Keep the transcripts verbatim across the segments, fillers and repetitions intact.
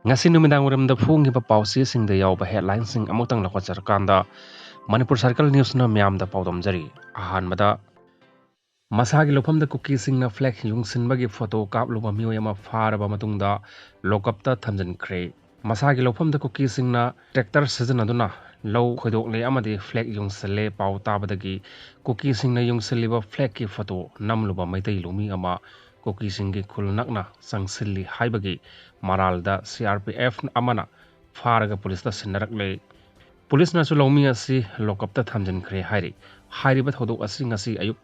ꯉꯁꯤ ꯅꯨꯃꯤꯗꯥꯡ ꯋꯥꯏꯔꯝꯗ ꯐꯣꯡꯈꯤꯕ ꯄꯥꯎꯆꯦꯁꯤꯡꯗ ꯌꯥꯎꯕ headlineꯁꯤꯡ ꯑꯃꯨꯛꯇꯪ ꯂꯧꯈꯠꯆꯔꯀꯥꯟꯗ, ꯃꯅꯤꯄꯨꯔ Circle Newsꯅ ꯃꯤꯌꯥꯝꯗ ꯄꯥꯎꯗꯝꯖꯔꯤ꯫ ꯑꯍꯥꯟꯕꯗ, ꯃꯁꯥꯒꯤ ꯂꯧꯐꯝꯗ ꯀꯨꯀꯤꯁꯤꯡꯅ flag ꯌꯨꯡꯁꯤꯟꯕꯒꯤ photo ꯀꯥꯞꯂꯨꯕ ꯃꯤꯑꯣꯏ ꯑꯃ ꯐꯥꯔꯕ ꯃꯇꯨꯡꯗ lockupꯇ ꯊꯝꯖꯤꯟꯈ꯭ꯔꯦ꯫ ꯃꯁꯥꯒꯤ ꯂꯧꯐꯝꯗ ꯀꯨꯀꯤꯁꯤꯡꯅ tractor ꯁꯤꯖꯤꯟꯅꯗꯨꯅ ꯂꯧ ꯈꯣꯏꯗꯣꯛꯂꯦ ꯑꯃꯗꯤ flag ꯌꯨꯡꯁꯤꯜꯂꯦ ꯄꯥꯎ ꯇꯥꯕꯗꯒꯤ ꯀꯨꯀꯤꯁꯤꯡꯅ ꯌꯨꯡꯁꯤꯜꯂꯤꯕ flagꯀꯤ photo ꯅꯝꯂꯨꯕ ꯃꯩꯇꯩ ꯂꯧꯃꯤ ꯑꯃ ꯀꯨꯀꯤꯁꯤꯡꯒꯤ ꯈꯨꯜ ꯅꯛꯅ ꯆꯪꯁꯤꯜꯂꯤ ꯍꯥꯏꯕꯒꯤ ꯃꯔꯥꯜꯗ CRPF ꯑꯃꯅ ꯐꯥꯔꯒ ꯄꯨꯂꯤꯁꯇ ꯁꯤꯟꯅꯔꯛꯂꯦ꯫ ꯄꯨꯂꯤꯁꯅꯁꯨ ꯂꯧꯃꯤ ꯑꯁꯤ lockupꯇ ꯊꯝꯖꯤꯟꯈ꯭ꯔꯦ ꯍꯥꯏꯔꯤ꯫ ꯍꯥꯏꯔꯤꯕ ꯊꯧꯗꯣꯛ ꯑꯁꯤ ꯉꯁꯤ ꯑꯌꯨꯛ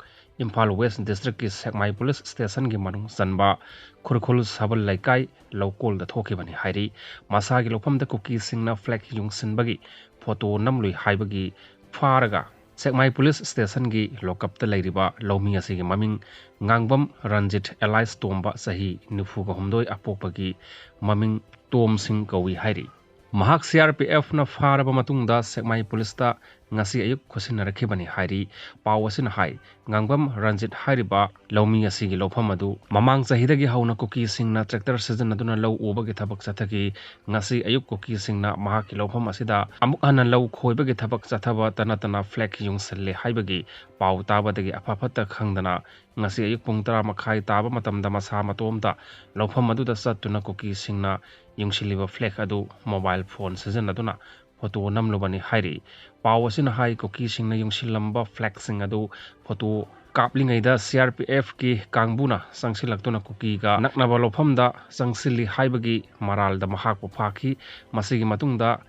ꯏꯝꯐꯥꯜ West Districtꯀꯤ ꯁꯦꯛꯃꯥꯏ Police Stationꯒꯤ ꯃꯅꯨꯡ ꯆꯟꯕ ꯈꯨꯔꯈꯨꯜ ꯁꯕꯜ ꯂꯩꯀꯥꯏ ꯂꯧꯀꯣꯜꯗ ꯊꯣꯛꯈꯤꯕꯅꯤ ꯍꯥꯏꯔꯤ꯫ ꯃꯁꯥꯒꯤ ꯂꯧꯐꯝꯗ ꯀꯨꯀꯤꯁꯤꯡꯅ flag ꯌꯨꯡꯁꯤꯟꯕꯒꯤ photo ꯅꯝꯂꯨꯏ ꯍꯥꯏꯕꯒꯤ ꯐꯥꯔꯒ ꯁꯦꯛꯃꯥꯏ Police Stationꯒꯤ lockupꯇ ꯂꯩꯔꯤꯕ ꯂꯧꯃꯤ ꯑꯁꯤꯒꯤ ꯃꯃꯤꯡ ꯉꯥꯡꯕꯝ ꯔꯟꯖꯤꯠ alias ꯇꯣꯝꯕ, ꯆꯍꯤ ꯅꯤꯐꯨꯒ ꯍꯨꯝꯗꯣꯏ, ꯑꯄꯣꯛꯄꯒꯤ ꯃꯃꯤꯡ ꯇꯣꯝꯁꯤꯡ ꯀꯧꯏ ꯍꯥꯏꯔꯤ꯫ ꯃꯍꯥꯛ CRPFꯅ ꯐꯥꯔꯕ ꯃꯇꯨꯡꯗ ꯁꯦꯛꯃꯥꯏ ꯄꯨꯂꯤꯁꯇ ꯉꯁꯤ ꯑꯌꯨꯛ ꯈꯨꯠꯁꯤꯟꯅꯔꯛꯈꯤꯕꯅꯤ ꯍꯥꯏꯔꯤ꯫ ꯄꯥꯎ ꯑꯁꯤꯅ ꯍꯥꯏ, ꯉꯥꯡꯕꯝ ꯔꯟꯖꯤꯠ ꯍꯥꯏꯔꯤꯕ ꯂꯧꯃꯤ ꯑꯁꯤꯒꯤ ꯂꯧꯐꯝ ꯑꯗꯨ ꯃꯃꯥꯡ ꯆꯍꯤꯗꯒꯤ ꯍꯧꯅ ꯀꯨꯀꯤꯁꯤꯡꯅ tractor ꯁꯤꯖꯤꯟꯅꯗꯨꯅ ꯂꯧ ꯎꯕꯒꯤ ꯊꯕꯛ ꯆꯠꯊꯈꯤ꯫ ꯉꯁꯤ ꯑꯌꯨꯛ ꯀꯨꯀꯤꯁꯤꯡꯅ ꯃꯍꯥꯛꯀꯤ ꯂꯧꯐꯝ ꯑꯁꯤꯗ ꯑꯃꯨꯛ ꯍꯟꯅ ꯂꯧ ꯈꯣꯏꯕꯒꯤ ꯊꯕꯛ ꯆꯠꯊꯕꯇ ꯅꯠꯇꯅ flag ꯌꯨꯡꯁꯤꯜꯂꯦ ꯍꯥꯏꯕꯒꯤ ꯄꯥꯎ ꯇꯥꯕꯗꯒꯤ ꯑꯐ ꯐꯠꯇ ꯈꯪꯗꯅ ꯉꯁꯤ ꯑꯌꯨꯛ ꯄꯨꯡ ꯇꯔꯥ ꯃꯈꯥꯏ ꯇꯥꯕ ꯃꯇꯝꯗ ꯃꯁꯥ ꯃꯇꯣꯝꯇ ꯂꯧꯐꯝ ꯑꯗꯨꯗ ꯆꯠꯇꯨꯅ ꯀꯨꯀꯤꯁꯤꯡꯅ ꯌꯨꯡꯁꯤꯜꯂꯤꯕ flag ꯑꯗꯨ mobile phone ꯁꯤꯖꯤꯟꯅꯗꯨꯅ photo ꯅꯝꯂꯨꯕꯅꯤ ꯍꯥꯏꯔꯤ꯫ ꯄꯥꯎ ꯑꯁꯤꯅ ꯍꯥꯏ, ꯀꯨꯀꯤꯁꯤꯡꯅ ꯌꯨꯡꯁꯤꯜꯂꯝꯕ flagꯁꯤꯡ ꯑꯗꯨ photo ꯀꯥꯞꯂꯤꯉꯩꯗ CRPFꯀꯤ ꯀꯥꯡꯕꯨꯅ ꯆꯪꯁꯤꯜꯂꯛꯇꯨꯅ ꯀꯨꯀꯤꯒ ꯅꯛꯅꯕ ꯂꯧꯐꯝꯗ ꯆꯪꯁꯤꯜꯂꯤ ꯍꯥꯏꯕꯒꯤ ꯃꯔꯥꯜꯗ ꯃꯍꯥꯛꯄꯨ ꯐꯥꯈꯤ꯫ ꯃꯁꯤꯒꯤ ꯃꯇꯨꯡꯗ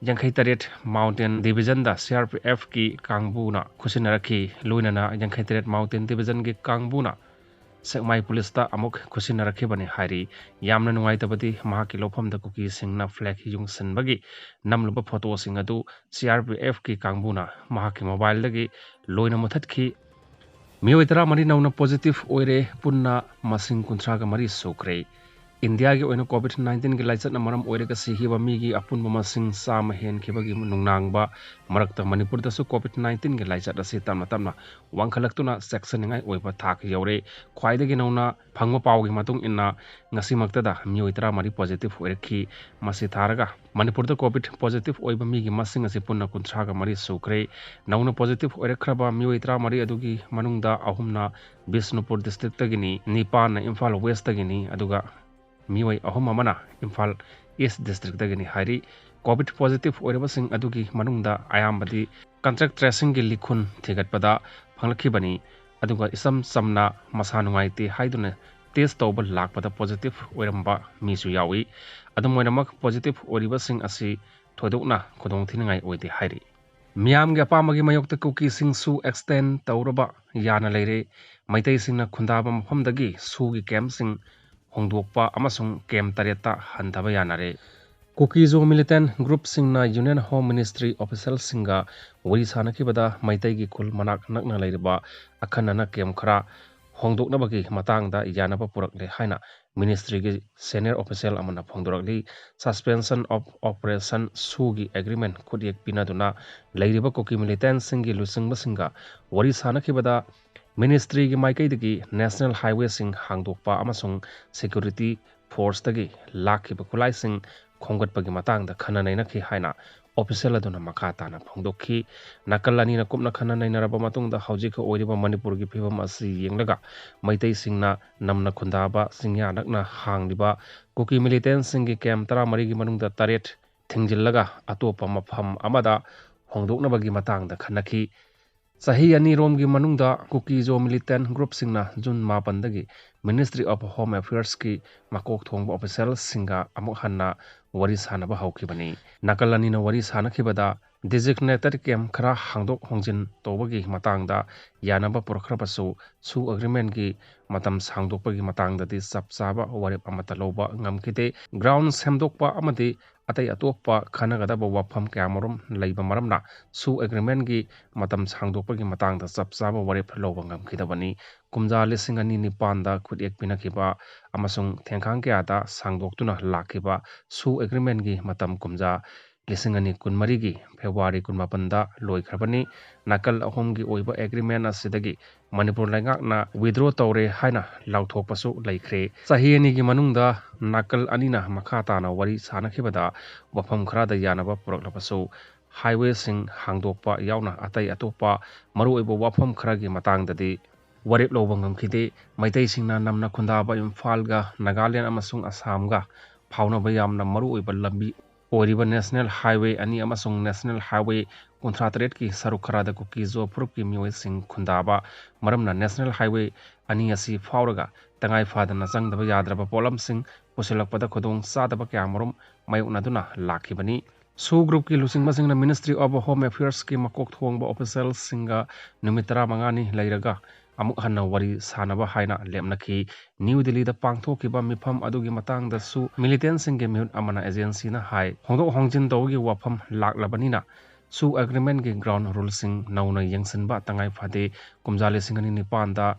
ꯌꯥꯡꯈꯩ ꯇꯔꯦꯠ Mountain Divisionꯗ CRPFꯀꯤ ꯀꯥꯡꯕꯨꯅ ꯈꯨꯠꯁꯤꯟꯅꯔꯛꯈꯤ꯫ ꯂꯣꯏꯅꯅ ꯌꯥꯡꯈꯩ ꯇꯔꯦꯠ Mountain Divisionꯒꯤ ꯀꯥꯡꯕꯨꯅ ꯁꯦꯛꯃꯥꯏ ꯄꯨꯂꯤꯁꯇ ꯑꯃꯨꯛ ꯈꯨꯠꯁꯤꯟꯅꯔꯛꯈꯤꯕꯅꯤ ꯍꯥꯏꯔꯤ꯫ ꯌꯥꯝꯅ ꯅꯨꯡꯉꯥꯏꯇꯕꯗꯤ ꯃꯍꯥꯛꯀꯤ ꯂꯧꯐꯝꯗ ꯀꯨꯀꯤꯁꯤꯡꯅ flag ꯌꯨꯡꯁꯤꯟꯕꯒꯤ ꯅꯝꯂꯨꯕ photoꯁꯤꯡ ꯑꯗꯨ CRPFꯀꯤ ꯀꯥꯡꯕꯨꯅ ꯃꯍꯥꯛꯀꯤ mobileꯗꯒꯤ ꯂꯣꯏꯅ ꯃꯨꯊꯠꯈꯤ꯫ ꯃꯤꯑꯣꯏ ꯇꯔꯥꯃꯔꯤ ꯅꯧꯅ positive ꯑꯣꯏꯔꯦ, ꯄꯨꯟꯅ ꯃꯁꯤꯡ ꯀꯨꯟꯊ꯭ꯔꯥꯒ ꯃꯔꯤ ꯁꯨꯈ꯭ꯔꯦ꯫ ꯏꯟꯗꯤꯌꯥꯒꯤ ꯑꯣꯏꯅ COVID nineteenꯒꯤ ꯂꯥꯏꯆꯠꯅ ꯃꯔꯝ ꯑꯣꯏꯔꯒ ꯁꯤꯈꯤꯕ ꯃꯤꯒꯤ ꯑꯄꯨꯟꯕ ꯃꯁꯤꯡ ꯆꯥꯝꯃ ꯍꯦꯟꯈꯤꯕꯒꯤ ꯅꯨꯡꯅꯥꯡꯕ ꯃꯔꯛꯇ ꯃꯅꯤꯄꯨꯔꯗꯁꯨ COVID nineteenꯒꯤ ꯂꯥꯏꯆꯠ ꯑꯁꯤ ꯇꯞꯅ ꯇꯞꯅ ꯋꯥꯡꯈꯠꯂꯛꯇꯨꯅ ꯆꯦꯛꯁꯤꯟꯅꯤꯡꯉꯥꯏ ꯑꯣꯏꯕ ꯊꯥꯛ ꯌꯧꯔꯦ꯫ ꯈ꯭ꯋꯥꯏꯗꯒꯤ ꯅꯧꯅ ꯐꯪꯕ ꯄꯥꯎꯒꯤ ꯃꯇꯨꯡ ꯏꯟꯅ ꯉꯁꯤꯃꯛꯇꯗ ꯃꯤꯑꯣꯏ ꯇꯔꯥꯃꯔꯤ positive ꯑꯣꯏꯔꯛꯈꯤ꯫ ꯃꯁꯤ ꯊꯥꯔꯒ ꯃꯅꯤꯄꯨꯔꯗ COVID positive ꯑꯣꯏꯕ ꯃꯤꯒꯤ ꯃꯁꯤꯡ ꯑꯁꯤ ꯄꯨꯟꯅ ꯀꯨꯟꯊ꯭ꯔꯥꯒ ꯃꯔꯤ ꯁꯨꯈ꯭ꯔꯦ꯫ ꯅꯧꯅ positive ꯑꯣꯏꯔꯛꯈ꯭ꯔꯕ ꯃꯤꯑꯣꯏ ꯇꯔꯥꯃꯔꯤ ꯑꯗꯨꯒꯤ ꯃꯅꯨꯡꯗ ꯑꯍꯨꯝꯅ ꯕꯤꯁꯅꯨꯄꯨꯔ districtꯇꯒꯤꯅꯤ, ꯅꯤꯄꯥꯟꯅ ꯏꯝꯐꯥꯜ Westꯇꯒꯤꯅꯤ, ꯑꯗꯨꯒ ꯃꯤꯑꯣꯏ ꯑꯍꯨꯝ ꯑꯃꯅ ꯏꯝꯐꯥꯜ East districtꯇꯒꯤꯅꯤ ꯍꯥꯏꯔꯤ꯫ COVID positive ꯑꯣꯏꯔꯕꯁꯤꯡ ꯑꯗꯨꯒꯤ ꯃꯅꯨꯡꯗ ꯑꯌꯥꯝꯕꯗꯤ contact tracingꯒꯤ ꯂꯤꯈꯨꯟ ꯊꯤꯒꯠꯄꯗ ꯐꯪꯂꯛꯈꯤꯕꯅꯤ꯫ ꯑꯗꯨꯒ ꯏꯆꯝ ꯆꯝꯅ ꯃꯁꯥ ꯅꯨꯡꯉꯥꯏꯇꯦ ꯍꯥꯏꯗꯨꯅ test ꯇꯧꯕ ꯂꯥꯛꯄꯗ positive ꯑꯣꯏꯔꯝꯕ ꯃꯤꯁꯨ ꯌꯥꯎꯏ꯫ ꯑꯗꯨꯝ ꯑꯣꯏꯅꯃꯛ, positive ꯑꯣꯏꯔꯤꯕꯁꯤꯡ ꯑꯁꯤ ꯊꯣꯏꯗꯣꯛꯅ ꯈꯨꯗꯣꯡꯊꯤꯅꯤꯡꯉꯥꯏ ꯑꯣꯏꯗꯦ ꯍꯥꯏꯔꯤ꯫ ꯃꯤꯌꯥꯝꯒꯤ ꯑꯄꯥꯝꯕꯒꯤ ꯃꯥꯌꯣꯛꯇ ꯀꯨꯀꯤꯁꯤꯡꯁꯨ extend ꯇꯧꯔꯕ ꯌꯥꯅ ꯂꯩꯔꯦ꯫ ꯃꯩꯇꯩꯁꯤꯡꯅ ꯈꯨꯟꯗꯥꯕ ꯃꯐꯝꯗꯒꯤ ꯁꯨꯒꯤ campꯁꯤꯡ ꯍꯣꯡꯗꯣꯛꯄ ꯑꯃꯁꯨꯡ camp ꯇꯔꯦꯠꯇ ꯍꯟꯊꯕ ꯌꯥꯅꯔꯦ꯫ ꯀꯨꯀꯤ-ꯖꯣ militant groupꯁꯤꯡꯅ Union Home Ministry officialꯁꯤꯡꯒ ꯋꯥꯔꯤ ꯁꯥꯅꯈꯤꯕꯗ ꯃꯩꯇꯩꯒꯤ ꯈꯨꯜ ꯃꯅꯥꯛ ꯅꯛꯅ ꯂꯩꯔꯤꯕ ꯑꯈꯟꯅꯅ camp ꯈꯔ ꯍꯣꯡꯗꯣꯛꯅꯕꯒꯤ ꯃꯇꯥꯡꯗ ꯌꯥꯅꯕ ꯄꯨꯔꯛꯂꯦ ꯍꯥꯏꯅ ministryꯒꯤ senior official ꯑꯃꯅ ꯐꯣꯡꯗꯣꯔꯛꯂꯤ꯫ Suspension of Operation ꯁꯨꯒꯤ agreement ꯈꯨꯠꯌꯦꯛ ꯄꯤꯅꯗꯨꯅ ꯂꯩꯔꯤꯕ ꯀꯨꯀꯤ militantꯁꯤꯡꯒꯤ ꯂꯨꯆꯤꯡꯕꯁꯤꯡꯒ ꯋꯥꯔꯤ ꯁꯥꯅꯈꯤꯕꯗ ministryꯒꯤ ꯃꯥꯏꯀꯩꯗꯒꯤ national highwayꯁꯤꯡ ꯍꯥꯡꯗꯣꯛꯄ ꯑꯃꯁꯨꯡ security forceꯇꯒꯤ ꯂꯥꯛꯈꯤꯕ ꯈꯨꯠꯂꯥꯏꯁꯤꯡ ꯈꯣꯝꯒꯠꯄꯒꯤ ꯃꯇꯥꯡꯗ ꯈꯟꯅ ꯅꯩꯅꯈꯤ ꯍꯥꯏꯅ official ꯑꯗꯨꯅ ꯃꯈꯥ ꯇꯥꯅ ꯐꯣꯡꯗꯣꯛꯈꯤ꯫ ꯅꯥꯀꯜ ꯑꯅꯤꯅ ꯀꯨꯞꯅ ꯈꯟꯅ ꯅꯩꯅꯔꯕ ꯃꯇꯨꯡꯗ ꯍꯧꯖꯤꯛ ꯑꯣꯏꯔꯤꯕ ꯃꯅꯤꯄꯨꯔꯒꯤ ꯐꯤꯕꯝ ꯑꯁꯤ ꯌꯦꯡꯂꯒ ꯃꯩꯇꯩꯁꯤꯡꯅ ꯅꯝꯅ ꯈꯨꯟꯗꯥꯕ ꯆꯤꯡꯌꯥ ꯅꯛꯅ ꯍꯥꯡꯂꯤꯕ ꯀꯨꯀꯤ militantꯁꯤꯡꯒꯤ camp ꯇꯔꯥꯃꯔꯤꯒꯤ ꯃꯅꯨꯡꯗ ꯇꯔꯦꯠ ꯊꯤꯡꯖꯤꯜꯂꯒ ꯑꯇꯣꯞꯄ ꯃꯐꯝ ꯑꯃꯗ ꯍꯣꯡꯗꯣꯛꯅꯕꯒꯤ ꯃꯇꯥꯡꯗ ꯈꯟꯅꯈꯤ꯫ ꯆꯍꯤ ꯑꯅꯤꯔꯣꯝꯒꯤ ꯃꯅꯨꯡꯗ ꯀꯨꯀꯤ-ꯖꯣ militant groupꯁꯤꯡꯅ June ꯃꯥꯄꯟꯗꯒꯤ Ministry of Home Affairsꯀꯤ ꯃꯀꯣꯛ ꯊꯣꯡꯕ officialꯁꯤꯡꯒ ꯑꯃꯨꯛ ꯍꯟꯅ ꯋꯥꯔꯤ ꯁꯥꯅꯕ ꯍꯧꯈꯤꯕꯅꯤ꯫ ꯅꯥꯀꯜ ꯑꯅꯤꯅ ꯋꯥꯔꯤ ꯁꯥꯅꯈꯤꯕꯗ designated camp ꯈꯔ ꯍꯥꯡꯗꯣꯛ ꯍꯣꯡꯖꯤꯟ ꯇꯧꯕꯒꯤ ꯃꯇꯥꯡꯗ ꯌꯥꯅꯕ ꯄꯨꯔꯛꯈ꯭ꯔꯕꯁꯨ, ꯁꯨ ꯑꯦꯒ꯭ꯔꯤꯃꯦꯟꯒꯤ ꯃꯇꯝ ꯁꯥꯡꯗꯣꯛꯄꯒꯤ ꯃꯇꯥꯡꯗꯗꯤ ꯆꯞ ꯆꯥꯕ ꯋꯥꯔꯦꯞ ꯑꯃꯠꯇ ꯂꯧꯕ ꯉꯝꯈꯤꯗꯦ꯫ ꯒ꯭ꯔꯥꯎꯟ ꯁꯦꯝꯗꯣꯛꯄ ꯑꯃꯗꯤ ꯑꯇꯩ ꯑꯇꯣꯞꯄ ꯈꯟꯅꯒꯗꯕ ꯋꯥꯐꯝ ꯀꯌꯥꯃꯔꯨꯝ ꯂꯩꯕ ꯃꯔꯝꯅ, ꯁꯨ ꯑꯦꯒ꯭ꯔꯤꯃꯦꯟꯒꯤ ꯃꯇꯝ ꯁꯥꯡꯗꯣꯛꯄꯒꯤ ꯃꯇꯥꯡꯗ ꯆꯞ ꯆꯥꯕ ꯋꯥꯔꯦꯞ ꯂꯧꯕ ꯉꯝꯈꯤꯗꯕꯅꯤ꯫ ꯀꯨꯝꯖꯥ ꯂꯤꯁꯤꯡ ꯑꯅꯤ ꯅꯤꯄꯥꯟꯗ ꯈꯨꯠꯌꯦꯛ ꯄꯤꯅꯈꯤꯕ ꯑꯃꯁꯨꯡ ꯊꯦꯡꯈꯥꯡ ꯀꯌꯥꯗ ꯁꯥꯡꯗꯣꯛꯇꯨꯅ ꯂꯥꯛꯈꯤꯕ ꯁꯨ ꯑꯦꯒ꯭ꯔꯤꯃꯦꯟꯒꯤ ꯃꯇꯝ ꯀꯨꯝꯖꯥ ꯂꯤꯁꯤꯡ ꯑꯅꯤ ꯀꯨꯟꯃꯔꯤꯒꯤ ꯐꯦꯕ꯭ꯔꯨꯋꯥꯔꯤ ꯀꯨꯟꯃꯥꯄꯟꯗ ꯂꯣꯏꯈ꯭ꯔꯕꯅꯤ꯫ ꯅꯥꯀꯜ ꯑꯍꯨꯝꯒꯤ ꯑꯣꯏꯕ ꯑꯦꯒ꯭ꯔꯤꯃꯦꯟ ꯑꯁꯤꯗꯒꯤ ꯃꯅꯤꯄꯨꯔ ꯂꯩꯉꯥꯛꯅ withdraw ꯇꯧꯔꯦ ꯍꯥꯏꯅ ꯂꯥꯎꯊꯣꯛꯄꯁꯨ ꯂꯩꯈ꯭ꯔꯦ꯫ ꯆꯍꯤ ꯑꯅꯤꯒꯤ ꯃꯅꯨꯡꯗ ꯅꯥꯀꯜ ꯑꯅꯤꯅ ꯃꯈꯥ ꯇꯥꯅ ꯋꯥꯔꯤ ꯁꯥꯅꯈꯤꯕꯗ ꯋꯥꯐꯝ ꯈꯔꯗ ꯌꯥꯅꯕ ꯄꯨꯔꯛꯂꯕꯁꯨ, highwayꯁꯤꯡ ꯍꯥꯡꯗꯣꯛꯄ ꯌꯥꯎꯅ ꯑꯇꯩ ꯑꯇꯣꯞꯄ ꯃꯔꯨꯑꯣꯏꯕ ꯋꯥꯐꯝ ꯈꯔꯒꯤ ꯃꯇꯥꯡꯗꯗꯤ ꯋꯥꯔꯦꯞ ꯂꯧꯕ ꯉꯝꯈꯤꯗꯦ꯫ ꯃꯩꯇꯩꯁꯤꯡꯅ ꯅꯝꯅ ꯈꯨꯟꯗꯥꯕ ꯏꯝꯐꯥꯜꯒ ꯅꯥꯒꯥꯂꯦꯟ ꯑꯃꯁꯨꯡ ꯑꯁꯥꯝꯒ ꯐꯥꯎꯅꯕ ꯌꯥꯝꯅ ꯃꯔꯨꯑꯣꯏꯕ ꯂꯝꯕꯤ ꯑꯣꯏꯔꯤꯕ National Highway ꯑꯅꯤ ꯑꯃꯁꯨꯡ National Highway ꯀꯨꯟꯊ꯭ꯔꯥ ꯇꯔꯦꯠꯀꯤ ꯁꯔꯨꯛ ꯈꯔꯗ ꯀꯨꯀꯤ-ꯖꯣ ꯐꯨꯔꯨꯞꯀꯤ ꯃꯤꯑꯣꯏꯁꯤꯡ ꯈꯨꯟꯗꯥꯕ ꯃꯔꯝꯅ, National Highway ꯑꯅꯤ ꯑꯁꯤ ꯐꯥꯎꯔꯒ ꯇꯉꯥꯏ ꯐꯗꯅ ꯆꯪꯗꯕ ꯌꯥꯗ꯭ꯔꯕ ꯄꯣꯠꯂꯝꯁꯤꯡ ꯄꯨꯁꯤꯜꯂꯛꯄꯗ ꯈꯨꯗꯣꯡ ꯆꯥꯗꯕ ꯀꯌꯥꯃꯔꯨꯝ ꯃꯥꯌꯣꯛꯅꯗꯨꯅ ꯂꯥꯛꯈꯤꯕꯅꯤ꯫ ꯁꯨ ꯒ꯭ꯔꯨꯞꯀꯤ ꯂꯨꯆꯤꯡꯕꯁꯤꯡꯅ Ministry of Home Affairsꯀꯤ ꯃꯀꯣꯛ ꯊꯣꯡꯕ officialꯁꯤꯡꯒ ꯅꯨꯃꯤꯠ ꯇꯔꯥꯃꯉꯥꯅꯤ ꯂꯩꯔꯒ ꯑꯃꯨꯛ ꯍꯟꯅ ꯋꯥꯔꯤ ꯁꯥꯅꯕ ꯍꯥꯏꯅ ꯂꯦꯞꯅꯈꯤ꯫ ꯅ꯭ꯌꯨ ꯗꯤꯜꯂꯤꯗ ꯄꯥꯡꯊꯣꯛꯈꯤꯕ ꯃꯤꯐꯝ ꯑꯗꯨꯒꯤ ꯃꯇꯥꯡꯗꯁꯨ militantꯁꯤꯡꯒꯤ ꯃꯤꯍꯨꯠ ꯑꯃꯅ agencyꯅ ꯍꯥꯏ, ꯍꯣꯡꯗꯣꯛ ꯍꯣꯡꯖꯤꯟ ꯇꯧꯕꯒꯤ ꯋꯥꯐꯝ ꯂꯥꯛꯂꯕꯅꯤꯅ, ꯁꯨ ꯑꯦꯒ꯭ꯔꯤꯃꯦꯟꯒꯤ ꯒ꯭ꯔꯥꯎꯟ ꯔꯨꯜꯁꯤꯡ ꯅꯧꯅ ꯌꯦꯡꯁꯤꯟꯕ ꯇꯉꯥꯏ ꯐꯗꯦ꯫ ꯀꯨꯝꯖꯥ ꯂꯤꯁꯤꯡ ꯑꯅꯤ ꯅꯤꯄꯥꯟꯗ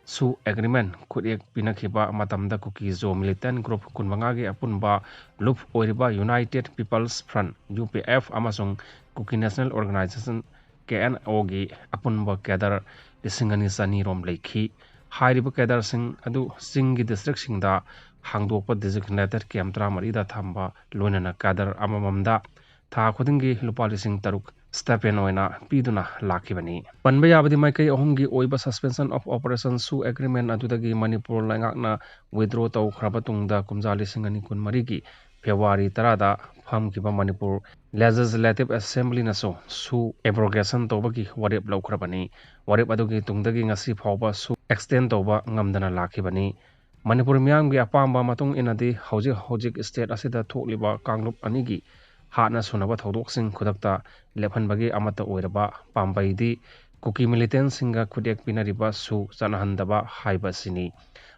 ꯁꯨ ꯑꯦꯒ꯭ꯔꯤꯃꯦꯟ ꯈꯨꯠꯌꯦꯛ ꯄꯤꯅꯈꯤꯕ ꯃꯇꯝꯗ ꯀꯨꯀꯤ-ꯖꯣ militant group ꯀꯨꯟꯃꯉꯥꯒꯤ ꯑꯄꯨꯟꯕ ꯂꯨꯞ ꯑꯣꯏꯔꯤꯕ United People's Front, UPF, ꯑꯃꯁꯨꯡ Kuki National Organisation, KNOꯒꯤ ꯑꯄꯨꯟꯕ cadre ꯂꯤꯁꯤꯡ ꯑꯅꯤ ꯆꯅꯤ ꯔꯣꯝ ꯂꯩꯈꯤ꯫ ꯍꯥꯏꯔꯤꯕ cadreꯁꯤꯡ ꯑꯗꯨ ꯆꯤꯡꯒꯤ districtꯁꯤꯡꯗ ꯍꯥꯡꯗꯣꯛꯄ designated camp ꯇꯔꯥꯃꯔꯤꯗ ꯊꯝꯕ, ꯂꯣꯏꯅꯅ cadre ꯑꯃꯃꯝꯗ ꯊꯥ ꯈꯨꯗꯤꯡꯒꯤ ꯂꯨꯄꯥ ꯂꯤꯁꯤꯡ ꯇꯔꯨꯛ stipend ꯑꯣꯏꯅ ꯄꯤꯗꯨꯅ ꯂꯥꯛꯈꯤꯕꯅꯤ꯫ ꯄꯟꯕ ꯌꯥꯕꯗꯤ, ꯃꯥꯏꯀꯩ ꯑꯍꯨꯝꯒꯤ ꯑꯣꯏꯕ Suspension of Operation ꯁꯨ ꯑꯦꯒ꯭ꯔꯤꯃꯦꯟ ꯑꯗꯨꯗꯒꯤ ꯃꯅꯤꯄꯨꯔ ꯂꯩꯉꯥꯛꯅ withdraw ꯇꯧꯈ꯭ꯔꯕ ꯇꯨꯡꯗ, ꯀꯨꯝꯖꯥ ꯂꯤꯁꯤꯡ ꯑꯅꯤ ꯀꯨꯟꯃꯔꯤꯒꯤ ꯐꯦꯕ꯭ꯔꯨꯋꯥꯔꯤ ꯇꯔꯥꯗ ꯐꯝꯈꯤꯕ ꯃꯅꯤꯄꯨꯔ Legislative Assemblyꯅꯁꯨ ꯁꯨ abrogation ꯇꯧꯕꯒꯤ ꯋꯥꯔꯦꯞ ꯂꯧꯈ꯭ꯔꯕꯅꯤ꯫ ꯋꯥꯔꯦꯞ ꯑꯗꯨꯒꯤ ꯇꯨꯡꯗꯒꯤ ꯉꯁꯤ ꯐꯥꯎꯕ ꯁꯨ extend ꯇꯧꯕ ꯉꯝꯗꯅ ꯂꯥꯛꯈꯤꯕꯅꯤ꯫ ꯃꯅꯤꯄꯨꯔ ꯃꯤꯌꯥꯝꯒꯤ ꯑꯄꯥꯝꯕ ꯃꯇꯨꯡ ꯏꯟꯅꯗꯤ, ꯍꯧꯖꯤꯛ ꯍꯧꯖꯤꯛ state ꯑꯁꯤꯗ ꯊꯣꯛꯂꯤꯕ ꯀꯥꯡꯂꯨꯞ ꯑꯅꯤꯒꯤ ꯍꯥꯠꯅ ꯁꯨꯅꯕ ꯊꯧꯗꯣꯛꯁꯤꯡ ꯈꯨꯗꯛꯇ ꯂꯦꯞꯍꯟꯕꯒꯤ ꯑꯃꯠꯇ ꯑꯣꯏꯔꯕ ꯄꯥꯝꯕꯩꯗꯤ ꯀꯨꯀꯤ militantꯁꯤꯡꯒ ꯈꯨꯠꯌꯦꯛ ꯄꯤꯅꯔꯤꯕ ꯁꯨ ꯆꯠꯅꯍꯟꯗꯕ ꯍꯥꯏꯕ ꯑꯁꯤꯅꯤ꯫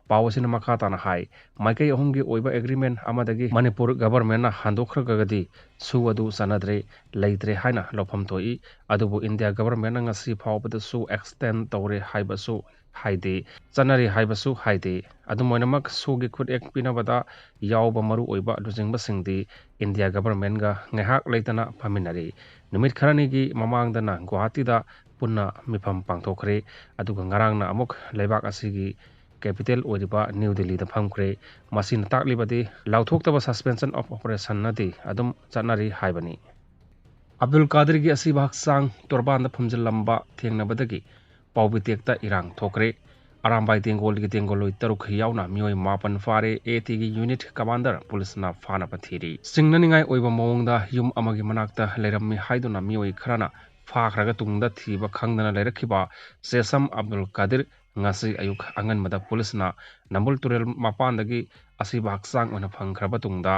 ꯄꯥꯎ ꯑꯁꯤꯅ ꯃꯈꯥ ꯇꯥꯅ ꯍꯥꯏ, ꯃꯥꯏꯀꯩ ꯑꯍꯨꯝꯒꯤ ꯑꯣꯏꯕ agreement ꯑꯃꯗꯒꯤ ꯃꯅꯤꯄꯨꯔ governmentꯅ ꯍꯟꯗꯣꯛꯈ꯭ꯔꯒꯗꯤ ꯁꯨ ꯑꯗꯨ ꯆꯠꯅꯗ꯭ꯔꯦ, ꯂꯩꯇ꯭ꯔꯦ ꯍꯥꯏꯅ ꯂꯧꯐꯝ ꯊꯣꯛꯏ꯫ ꯑꯗꯨꯕꯨ ꯏꯟꯗꯤꯌꯥ governmentꯅ ꯉꯁꯤ ꯐꯥꯎꯕꯗꯁꯨ extend ꯇꯧꯔꯦ ꯍꯥꯏꯕꯁꯨ ꯍꯥꯏꯗꯦ, ꯆꯠꯅꯔꯤ ꯍꯥꯏꯕꯁꯨ ꯍꯥꯏꯗꯦ꯫ ꯑꯗꯨꯝ ꯑꯣꯏꯅꯃꯛ ꯁꯨꯒꯤ ꯈꯨꯠꯌꯦꯛ ꯄꯤꯅꯕꯗ ꯌꯥꯎꯕ ꯃꯔꯨ ꯑꯣꯏꯕ ꯂꯨꯆꯤꯡꯕꯁꯤꯡꯗꯤ ꯏꯟꯗꯤꯌꯥ governmentꯒ ꯉꯥꯏꯍꯥꯛ ꯂꯩꯇꯅ ꯐꯝꯃꯤꯟꯅꯔꯤ꯫ ꯅꯨꯃꯤꯠ ꯈꯔꯅꯤꯒꯤ ꯃꯃꯥꯡꯗꯅ ꯒꯨꯋꯥꯍꯥꯇꯤꯗ ꯄꯨꯟꯅ ꯃꯤꯐꯝ ꯄꯥꯡꯊꯣꯛꯈ꯭ꯔꯦ꯫ ꯑꯗꯨꯒ ꯉꯔꯥꯡꯅ ꯑꯃꯨꯛ ꯂꯩꯕꯥꯛ ꯑꯁꯤꯒꯤ capital ꯑꯣꯏꯔꯤꯕ ꯅ꯭ꯌꯨ ꯗꯤꯜꯂꯤꯗ ꯐꯝꯈ꯭ꯔꯦ꯫ ꯃꯁꯤꯅ ꯇꯥꯛꯂꯤꯕꯗꯤ ꯂꯥꯎꯊꯣꯛꯇꯕ suspension of operationꯅꯗꯤ ꯑꯗꯨꯝ ꯆꯠꯅꯔꯤ ꯍꯥꯏꯕꯅꯤ꯫ ꯑꯕꯗꯨꯜ ꯀꯥꯗꯤꯔꯒꯤ ꯑꯁꯤꯕ ꯍꯛꯆꯥꯡ ꯇꯣꯔꯕꯥꯟꯗ ꯐꯨꯝꯖꯤꯜꯂꯝꯕ ꯊꯦꯡꯅꯕꯗꯒꯤ ꯄꯥꯎꯕꯤꯇꯦꯛꯇ ꯏꯔꯥꯡ ꯊꯣꯛꯈ꯭ꯔꯦ꯫ ꯑꯔꯥꯝꯕꯥꯏ ꯇꯦꯡꯒꯣꯜꯒꯤ ꯇꯦꯡꯒꯣꯜꯂꯣꯏ ꯇꯔꯨꯛ ꯌꯥꯎꯅ ꯃꯤꯑꯣꯏ ꯃꯥꯄꯟ ꯐꯥꯔꯦ꯫ ATꯒꯤ unit commander ꯄꯨꯂꯤꯁꯅ ꯐꯥꯅꯕ ꯊꯤꯔꯤ꯫ ꯆꯤꯡꯅꯅꯤꯡꯉꯥꯏ ꯑꯣꯏꯕ ꯃꯑꯣꯡꯗ ꯌꯨꯝ ꯑꯃꯒꯤ ꯃꯅꯥꯛꯇ ꯂꯩꯔꯝꯃꯤ ꯍꯥꯏꯗꯨꯅ ꯃꯤꯑꯣꯏ ꯈꯔꯅ ꯐꯥꯈ꯭ꯔꯒ ꯇꯨꯡꯗ ꯊꯤꯕ ꯈꯪꯗꯅ ꯂꯩꯔꯛꯈꯤꯕ ꯁꯦꯁꯝ ꯑꯕꯗꯨꯜ ꯀꯥꯗꯤꯔ ꯉꯁꯤ ꯑꯌꯨꯛ ꯑꯉꯟꯕꯗ ꯄꯨꯂꯤꯁꯅ ꯅꯝꯕꯨꯜ ꯇꯨꯔꯦꯜ ꯃꯄꯥꯟꯗꯒꯤ ꯑꯁꯤꯕ ꯍꯛꯆꯥꯡ ꯑꯣꯏꯅ ꯐꯪꯈ꯭ꯔꯕ ꯇꯨꯡꯗ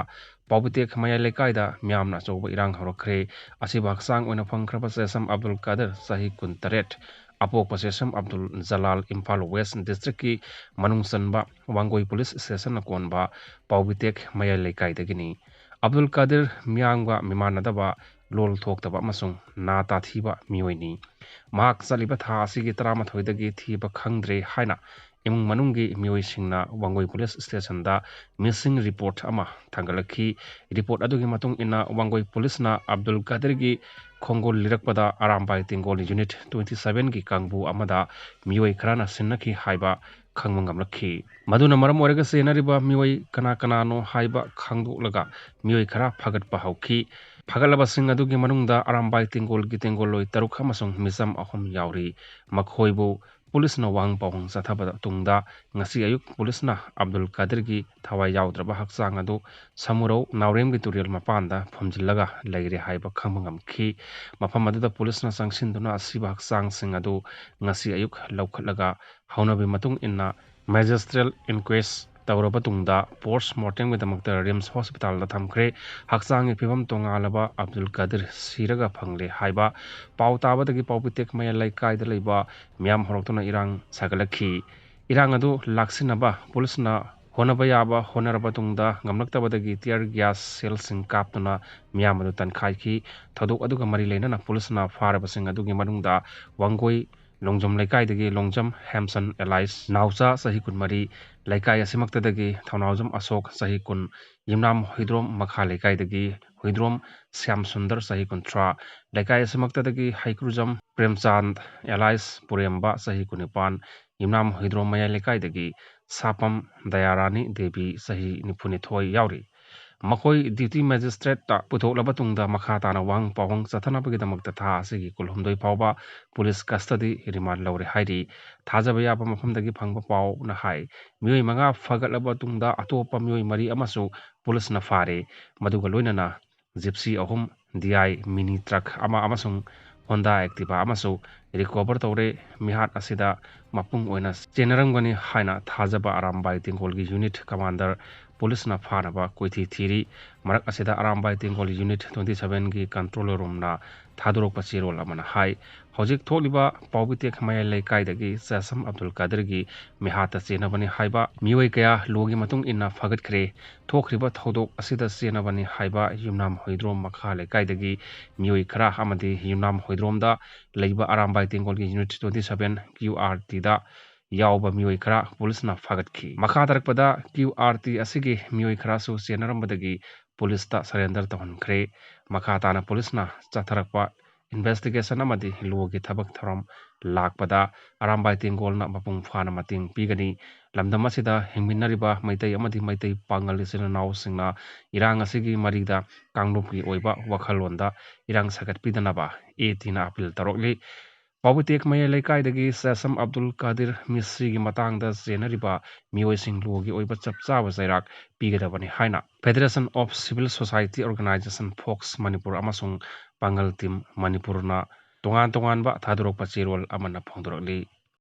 ꯄꯥꯎꯕꯤꯇꯦꯛ ꯃꯌꯥꯏ ꯂꯩꯀꯥꯏꯗ ꯃꯤꯌꯥꯝꯅ ꯑꯆꯧꯕ ꯏꯔꯥꯡ ꯍꯧꯔꯛꯈ꯭ꯔꯦ꯫ ꯑꯁꯤꯕ ꯍꯛꯆꯥꯡ ꯑꯣꯏꯅ ꯐꯪꯈ꯭ꯔꯕ ꯁꯦꯁꯝ ꯑꯕꯗꯨꯜ ꯀꯥꯗꯤꯔ ꯆꯍꯤ ꯀꯨꯟꯇꯔꯦꯠ, ꯑꯄꯣꯛꯄ ꯁꯦꯁꯝ ꯑꯕꯗꯨꯜ ꯖꯂꯥꯜ ꯏꯝꯐꯥꯜ West districtꯀꯤ ꯃꯅꯨꯡ ꯆꯟꯕ ꯋꯥꯡꯒꯣꯏ police stationꯅ ꯀꯣꯟꯕ ꯄꯥꯎꯕꯤꯇꯦꯛ ꯃꯌꯥꯏ ꯂꯩꯀꯥꯏꯗꯒꯤꯅꯤ꯫ ꯑꯕꯗꯨꯜ ꯀꯥꯗꯤꯔ ꯃꯤꯌꯥꯝꯒ ꯃꯤꯃꯥꯟꯅꯗꯕ, ꯂꯣꯜ ꯊꯣꯛꯇꯕ ꯑꯃꯁꯨꯡ ꯅꯥ ꯇꯥꯊꯤꯕ ꯃꯤꯑꯣꯏꯅꯤ꯫ ꯃꯍꯥꯛ ꯆꯠꯂꯤꯕ ꯊꯥ ꯑꯁꯤꯒꯤ ꯇꯔꯥꯃꯥꯊꯣꯏꯗꯒꯤ ꯊꯤꯕ ꯈꯪꯗ꯭ꯔꯦ ꯍꯥꯏꯅ ꯏꯃꯨꯡ ꯃꯅꯨꯡꯒꯤ ꯃꯤꯑꯣꯏꯁꯤꯡꯅ ꯋꯥꯡꯒꯣꯏ police stationꯗ missing report ꯑꯃ ꯊꯥꯡꯒꯠꯂꯛꯈꯤ꯫ Report ꯑꯗꯨꯒꯤ ꯃꯇꯨꯡ ꯏꯟꯅ ꯋꯥꯡꯒꯣꯏ ꯄꯨꯂꯤꯁꯅ ꯑꯕꯗꯨꯜ ꯀꯥꯗꯤꯔꯒꯤ ꯈꯣꯡꯒꯨꯜ ꯂꯤꯔꯛꯄꯗ ꯑꯔꯥꯝꯕꯥꯏ ꯇꯦꯡꯒꯣꯜ unit twenty sevenꯒꯤ ꯀꯥꯡꯕꯨ ꯑꯃꯗ ꯃꯤꯑꯣꯏ ꯈꯔꯅ ꯁꯤꯟꯅꯈꯤ ꯍꯥꯏꯕ ꯈꯪꯕ ꯉꯝꯂꯛꯈꯤ꯫ ꯃꯗꯨꯅ ꯃꯔꯝ ꯑꯣꯏꯔꯒ ꯆꯦꯟꯅꯔꯤꯕ ꯃꯤꯑꯣꯏ ꯀꯅꯥ ꯀꯅꯥꯅꯣ ꯍꯥꯏꯕ ꯈꯪꯗꯣꯛꯂꯒ ꯃꯤꯑꯣꯏ ꯈꯔ ꯐꯒꯠꯄ ꯍꯧꯈꯤ꯫ ꯐꯒꯠꯂꯕꯁꯤꯡ ꯑꯗꯨꯒꯤ ꯃꯅꯨꯡꯗ ꯑꯔꯥꯝꯕꯥꯏ ꯇꯦꯡꯒꯣꯜꯒꯤ ꯇꯦꯡꯒꯣꯜꯂꯣꯏ ꯇꯔꯨꯛ ꯑꯃꯁꯨꯡ ꯃꯤꯆꯝ ꯑꯍꯨꯝ ꯌꯥꯎꯔꯤ꯫ ꯃꯈꯣꯏꯕꯨ ꯄꯨꯂꯤꯁꯅ ꯋꯥꯍꯪ ꯄꯥꯎꯍꯪ ꯆꯠꯊꯕ ꯇꯨꯡꯗ ꯉꯁꯤ ꯑꯌꯨꯛ ꯄꯨꯂꯤꯁꯅ ꯑꯕꯗꯨꯜ ꯀꯥꯗꯤꯔꯒꯤ ꯊꯋꯥꯏ ꯌꯥꯎꯗ꯭ꯔꯕ ꯍꯛꯆꯥꯡ ꯑꯗꯨ ꯁꯃꯨꯔꯧ ꯅꯥꯎꯔꯦꯝꯒꯤ ꯇꯨꯔꯦꯜ ꯃꯄꯥꯟꯗ ꯐꯨꯝꯖꯤꯜꯂꯒ ꯂꯩꯔꯦ ꯍꯥꯏꯕ ꯈꯪꯕ ꯉꯝꯈꯤ꯫ ꯃꯐꯝ ꯑꯗꯨꯗ ꯄꯨꯂꯤꯁꯅ ꯆꯪꯁꯤꯟꯗꯨꯅ ꯑꯁꯤꯕ ꯍꯛꯆꯥꯡꯁꯤꯡ ꯑꯗꯨ ꯉꯁꯤ ꯑꯌꯨꯛ ꯂꯧꯈꯠꯂꯒ ꯍꯧꯅꯕꯤ ꯃꯇꯨꯡ ꯏꯟꯅ magistrate inquest ꯇꯧꯔꯕ ꯇꯨꯡꯗ post mortemꯒꯤꯗꯃꯛꯇ ꯔꯤꯝꯁ ꯍꯣꯁꯄꯤꯇꯥꯜꯗ ꯊꯝꯈ꯭ꯔꯦ꯫ ꯍꯛꯆꯥꯡꯒꯤ ꯐꯤꯕꯝ ꯇꯣꯉꯥꯜꯂꯕ ꯑꯕꯗꯨꯜ ꯀꯥꯗꯤꯔ ꯁꯤꯔꯒ ꯐꯪꯂꯦ ꯍꯥꯏꯕ ꯄꯥꯎ ꯇꯥꯕꯗꯒꯤ ꯄꯥꯎꯕꯤꯇꯦꯛ ꯃꯌꯥꯏ ꯂꯩꯀꯥꯏꯗ ꯂꯩꯕ ꯃꯤꯌꯥꯝ ꯍꯧꯔꯛꯇꯨꯅ ꯏꯔꯥꯡ ꯁꯥꯒꯠꯂꯛꯈꯤ꯫ ꯏꯔꯥꯡ ꯑꯗꯨ ꯂꯥꯛꯁꯤꯟꯅꯕ ꯄꯨꯂꯤꯁꯅ ꯍꯣꯠꯅꯕ ꯌꯥꯕ ꯍꯣꯠꯅꯔꯕ ꯇꯨꯡꯗ ꯉꯝꯂꯛꯇꯕꯗꯒꯤ tear gas shellꯁꯤꯡ ꯀꯥꯞꯇꯨꯅ ꯃꯤꯌꯥꯝ ꯑꯗꯨ ꯇꯟꯈꯥꯏꯈꯤ꯫ ꯊꯧꯗꯣꯛ ꯑꯗꯨꯒ ꯃꯔꯤ ꯂꯩꯅꯅ ꯄꯨꯂꯤꯁꯅ ꯐꯥꯔꯕꯁꯤꯡ ꯑꯗꯨꯒꯤ ꯃꯅꯨꯡꯗ ꯋꯥꯡꯒꯣꯏ ꯂꯣꯡꯖꯝ ꯂꯩꯀꯥꯏꯗꯒꯤ ꯂꯣꯡꯖꯝ ꯍꯦꯝꯁꯟ alias ꯅꯥꯎꯆꯥ ꯆꯍꯤ ꯀꯨꯟꯃꯔꯤ, ꯂꯩꯀꯥꯏ ꯑꯁꯤꯃꯛꯇꯗꯒꯤ ꯊꯧꯅꯥꯎꯖꯝ ꯑꯁꯣꯛ ꯆꯍꯤ ꯀꯨꯟ, ꯌꯨꯝꯅꯥꯝ ꯍꯨꯏꯗ꯭ꯔꯣꯝ ꯃꯈꯥ ꯂꯩꯀꯥꯏꯗꯒꯤ ꯍꯨꯏꯗ꯭ꯔꯣꯝ ꯁ꯭ꯌꯥꯝ ꯁꯨꯟꯗꯔ ꯆꯍꯤ ꯀꯨꯟꯊ꯭ꯔꯥ, ꯂꯩꯀꯥꯏ ꯑꯁꯤꯃꯛꯇꯗꯒꯤ ꯍꯩꯀ꯭ꯔꯨꯖꯝ ꯄ꯭ꯔꯦꯝꯆꯥꯟꯗ alias ꯄꯨꯔꯦꯝꯕ ꯆꯍꯤ ꯀꯨꯟꯅꯤꯄꯥꯟ, ꯌꯨꯝꯅꯥꯝ ꯍꯨꯏꯗ꯭ꯔꯣꯝ ꯃꯌꯥꯏ ꯂꯩꯀꯥꯏꯗꯒꯤ ꯁꯥꯄꯝ ꯗꯌꯥꯔꯥꯅꯤ ꯗꯦꯕꯤ ꯆꯍꯤ ꯅꯤꯐꯨꯅꯤꯊꯣꯏ ꯌꯥꯎꯔꯤ꯫ ꯃꯈꯣꯏ duty magistrateꯇ ꯄꯨꯊꯣꯛꯂꯕ ꯇꯨꯡꯗ ꯃꯈꯥ ꯇꯥꯅ ꯋꯥꯍꯪ ꯄꯥꯎꯍꯪ ꯆꯠꯊꯅꯕꯒꯤꯗꯃꯛꯇ ꯊꯥ ꯑꯁꯤꯒꯤ ꯀꯨꯟꯍꯨꯝꯗꯣꯏ ꯐꯥꯎꯕ police custody remand ꯂꯧꯔꯦ ꯍꯥꯏꯔꯤ꯫ ꯊꯥꯖꯕ ꯌꯥꯕ ꯃꯐꯝꯗꯒꯤ ꯐꯪꯕ ꯄꯥꯎꯅ ꯍꯥꯏ, ꯃꯤꯑꯣꯏ ꯃꯉꯥ ꯐꯒꯠꯂꯕ ꯇꯨꯡꯗ ꯑꯇꯣꯞꯄ ꯃꯤꯑꯣꯏ ꯃꯔꯤ ꯑꯃꯁꯨ ꯄꯨꯂꯤꯁꯅ ꯐꯥꯔꯦ꯫ ꯃꯗꯨꯒ ꯂꯣꯏꯅꯅ Gypsy ꯑꯍꯨꯝ, D I mini truck ꯑꯃ ꯑꯃꯁꯨꯡ Honda Activa ꯑꯃꯁꯨ recover ꯇꯧꯔꯦ꯫ ꯃꯤꯍꯥꯠ ꯑꯁꯤꯗ ꯃꯄꯨꯡ ꯑꯣꯏꯅ ꯆꯦꯟꯅꯔꯝꯒꯅꯤ ꯍꯥꯏꯅ ꯊꯥꯖꯕ ꯑꯔꯥꯝꯕꯥꯏ ꯇꯦꯡꯒꯣꯜꯒꯤ unit commander ꯄꯨꯂꯤꯁꯅ ꯐꯥꯅꯕ ꯀꯣꯏꯊꯤ ꯊꯤꯔꯤ꯫ ꯃꯔꯛ ꯑꯁꯤꯗ ꯑꯔꯥꯝꯕꯥꯏ ꯇꯦꯡꯒꯣꯜ unit twenty sevenꯒꯤ control roomꯅ ꯊꯥꯗꯣꯔꯛꯄ ꯆꯦꯔꯣꯜ ꯑꯃꯅ ꯍꯥꯏ, ꯍꯧꯖꯤꯛ ꯊꯣꯛꯂꯤꯕ ꯄꯥꯎꯕꯤꯇꯦꯛ ꯃꯌꯥꯏ ꯂꯩꯀꯥꯏꯗꯒꯤ ꯆꯦꯁꯝ ꯑꯕꯗꯨꯜ ꯀꯥꯗꯤꯔꯒꯤ ꯃꯤꯍꯥꯠꯇ ꯆꯦꯟꯅꯕꯅꯤ ꯍꯥꯏꯕ ꯃꯤꯑꯣꯏ ꯀꯌꯥ ꯂꯣꯒꯤ ꯃꯇꯨꯡ ꯏꯟꯅ ꯐꯒꯠꯈ꯭ꯔꯦ꯫ ꯊꯣꯛꯈ꯭ꯔꯤꯕ ꯊꯧꯗꯣꯛ ꯑꯁꯤꯗ ꯆꯦꯟꯅꯕꯅꯤ ꯍꯥꯏꯕ ꯌꯨꯝꯅꯥꯝ ꯍꯨꯏꯗ꯭ꯔꯣꯝ ꯃꯈꯥ ꯂꯩꯀꯥꯏꯗꯒꯤ ꯃꯤꯑꯣꯏ ꯈꯔ ꯑꯃꯗꯤ ꯌꯨꯝꯅꯥꯝ ꯍꯨꯏꯗ꯭ꯔꯣꯝꯗ ꯂꯩꯕ Arambai ꯇꯦꯡꯒꯣꯜꯒꯤ unit twenty seven Q R Tꯗ ꯌꯥꯎꯕ ꯃꯤꯑꯣꯏ ꯈꯔ ꯄꯨꯂꯤꯁꯅ ꯐꯥꯒꯠꯈꯤ꯫ ꯃꯈꯥ ꯇꯥꯔꯛꯄꯗ Q R T ꯑꯁꯤꯒꯤ ꯃꯤꯑꯣꯏ ꯈꯔꯁꯨ ꯆꯦꯟꯅꯔꯝꯕꯗꯒꯤ ꯄꯨꯂꯤꯁꯇ surrender ꯇꯧꯍꯟꯈ꯭ꯔꯦ꯫ ꯃꯈꯥ ꯇꯥꯅ ꯄꯨꯂꯤꯁꯅ ꯆꯠꯊꯔꯛꯄ investigation ꯑꯃꯗꯤ ꯂꯣꯒꯤ ꯊꯕꯛ ꯊꯧꯔꯝ ꯂꯥꯛꯄꯗ ꯑꯔꯥꯝꯕꯥꯏ ꯇꯦꯡꯒꯣꯜꯅ ꯃꯄꯨꯡ ꯐꯥꯅ ꯃꯇꯦꯡ ꯄꯤꯒꯅꯤ꯫ ꯂꯝꯗꯝ ꯑꯁꯤꯗ ꯍꯤꯡꯃꯤꯟꯅꯔꯤꯕ ꯃꯩꯇꯩ ꯑꯃꯗꯤ ꯃꯩꯇꯩ ꯄꯥꯉꯜ ꯏꯆꯤꯜ ꯏꯅꯥꯎꯁꯤꯡꯅ ꯏꯔꯥꯡ ꯑꯁꯤꯒꯤ ꯃꯔꯤꯗ ꯀꯥꯡꯂꯨꯞꯀꯤ ꯑꯣꯏꯕ ꯋꯥꯈꯜꯂꯣꯟꯗ ꯏꯔꯥꯡ ꯁꯥꯒꯠꯄꯤꯗꯅꯕ A Tꯅ appeal ꯇꯧꯔꯛꯂꯤ꯫ ꯄꯥꯎꯕꯤꯇꯦꯛ ꯃꯌꯥꯏ ꯂꯩꯀꯥꯏꯗꯒꯤ ꯆꯦꯁꯝ ꯑꯕꯗꯨꯜ ꯀꯥꯗꯤꯔ ꯃꯤꯁ꯭ꯔꯤꯒꯤ ꯃꯇꯥꯡꯗ ꯆꯦꯟꯅꯔꯤꯕ ꯃꯤꯑꯣꯏꯁꯤꯡ ꯂꯣꯒꯤ ꯑꯣꯏꯕ ꯆꯞ ꯆꯥꯕ ꯆꯩꯔꯥꯛ ꯄꯤꯒꯗꯕꯅꯤ ꯍꯥꯏꯅ Federation of Civil Society Organization, fox Manipur ꯑꯃꯁꯨꯡ ꯄꯥꯡꯒꯜ ꯇꯤꯝ ꯃꯅꯤꯄꯨꯔꯅ ꯇꯣꯉꯥꯟ ꯇꯣꯉꯥꯟꯕ ꯊꯥꯗꯣꯔꯛꯄ ꯆꯦꯔꯣꯜ ꯑꯃꯅ ꯐꯣꯡꯗꯣꯔꯛꯂꯤ꯫